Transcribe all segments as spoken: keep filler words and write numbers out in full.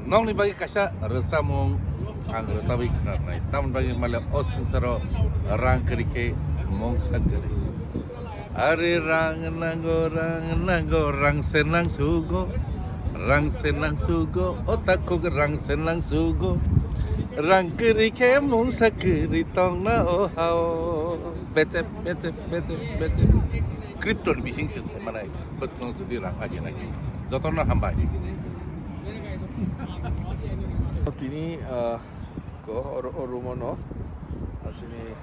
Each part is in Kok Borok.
Nokni bagwi kaisa rwchapmung ang rwchapwi khwnarnai. Tamoni bagwi male o swngcharo rang kwrwi khe mungsa kwrwi. Are rang nango, rang nango, rang se nang sugo, rang se nang sugo, o takhuk rang se nang sugo, rang kwrwi khe mungsa kwrwi tongna o hao. Becep, becep, becep, becep. Crypto ni bising se sai manai, bwskango jodi rang ajinai. Jotono hambai. Tini, ah, ko oro, oro mono asini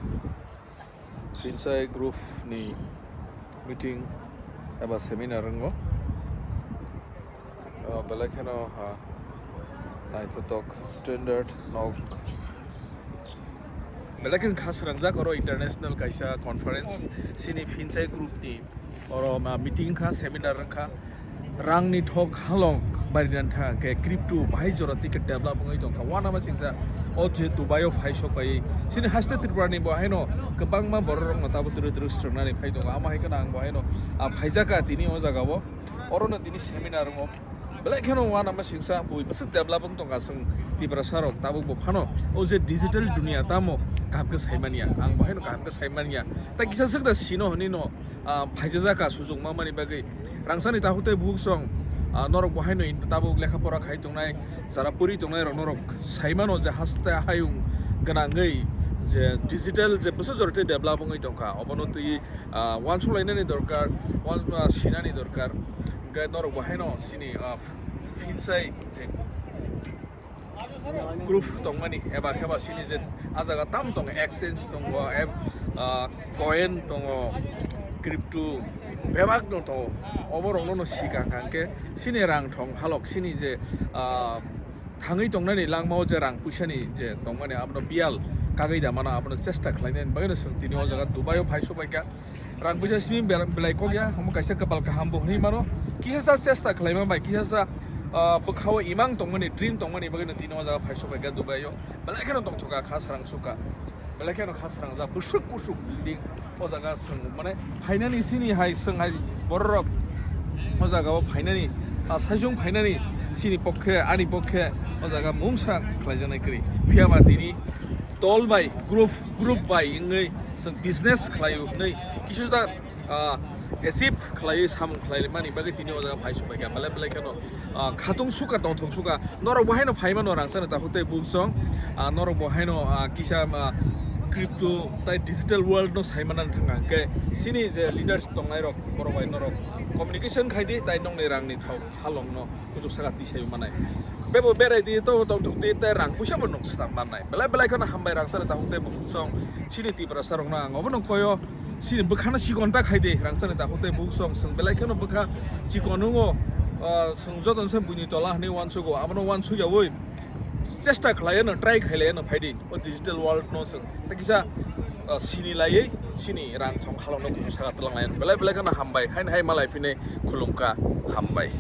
Finsai group ni meeting eba seminar wngo. Ah, belai kheno, ah, naithotok standard nok. Belai kheno kha srangjak oro international kaisa conference sini Finsai group ni oro ma meeting kha, seminar kha. Rangni thok halok bairina thang khe crypto bahai jora tike develop wngwi tongkha. Wanama singsa o je Dubai o phai sok bai sini haste Tripura ni bo haino kwbangma borok rok no tabo twrwi twrwi srwngnani phai tongo. Amo hai kheno ang bo haino, ah, phaijaka tini o jaga o. Oro no tini seminar wngo. Belai kheno wanama singsa bui bwswk develop wng tongkha chwng Tiprasa rok tabuk bo phano. O je digital dunia tamo kaham khe sai manya. Ang bo haino kaham khe sai manya. Tai kisa swk da sino hwnwi no, ah, phaijajak ka sujuk ma mani bagwi. Rangchani takhuk tei bukhuk song, ah, norok bo haino in-, tabuk lekha pora khai tongnai, jara puri tongnai rok norok sai mano je haste hayung gwnangwi je digital je bwswk jora tei develop wngwi tongkha. Obono twi, ah, uansuk lainani dorkar, uan-, ah, sinani dorkar. Hwnkhe norok bo haino sini, ah, Finsai je group tongmani eba khe ba sini je a jaga tam tongo, exchange tongo, eb-, ah, coin tongo, crypto bebak no tongo. Obo rok no no sikang kang khe sini rang thong halok sini je, ah, thangwi tongnani langmao je rang puisani je tongmani abono biyal kagwi da mano, abono chesta khlainani bagwi no chwng tini o jaga Dubai o phai sok bai kha. Rang puisa simi bel-, belai kok ya, omo kaisa kwpal kaham bo hwnwi mano. Kisa sa chesta khlaima bai, kisa sa, ah, bwkhao imang tongmani, dream tongmani bagwi no tini o jaga phai sok bai kha Dubai o. Belai kheno tongthok kha, kha srang suk kha. Belai kheno kha srang jak, bwswk kusuk building. O jaga chwng mane phainani sini hai, chwng hai borok rok o jaga o phainani, ah, saichung phainani sini pokhe, ani pokhe o jaga mungsa khlaijaknai kwrwi. Phiya ba tini dol bai, group, group bai wngwi chwng business khlaio hwnwi kisuda, ah, achieve khlaiwi samung khlaimani bagwi tini o jaga phai sok bai kha. Belai belai kheno, ah, khatung sukha, tongthok sukha. Norok bo haino phai mano rang chana takhuk tei bukhuk song. Ah, norok bo haino, ah, kisa, ah, crypto tai digital world no sai manna thang kha. Hwnkhe sini je leaders tongnai rok, borok bai norok communication khai di, tai nokni rang ni thok halong no kuchuk saka tisai manai. Bebo berai di, to tongthok di, tai rang puisa bo nung swtang mannai. Belai belai kheno hambai rang chana takhuk tei bukhuk song. Sini Tiprasa rok no ang obo no koyo. Sini bwkhano chikon ta khai di, rang chana takhuk tei bukhuk song. Chwng belai kheno bwkha chikon wngo, ah, chwng joto se buini tola hwnwi uansugo. Abono uansuk yaui chesta khlai no, try khai lai no phai di. O digital world no chwng ta kisa, ah, sini laiwi sini rang thong halong no kuchuk saka twlang lai. Belai belai kheno hambai. Haino hai malai phine khulumkha, hambai.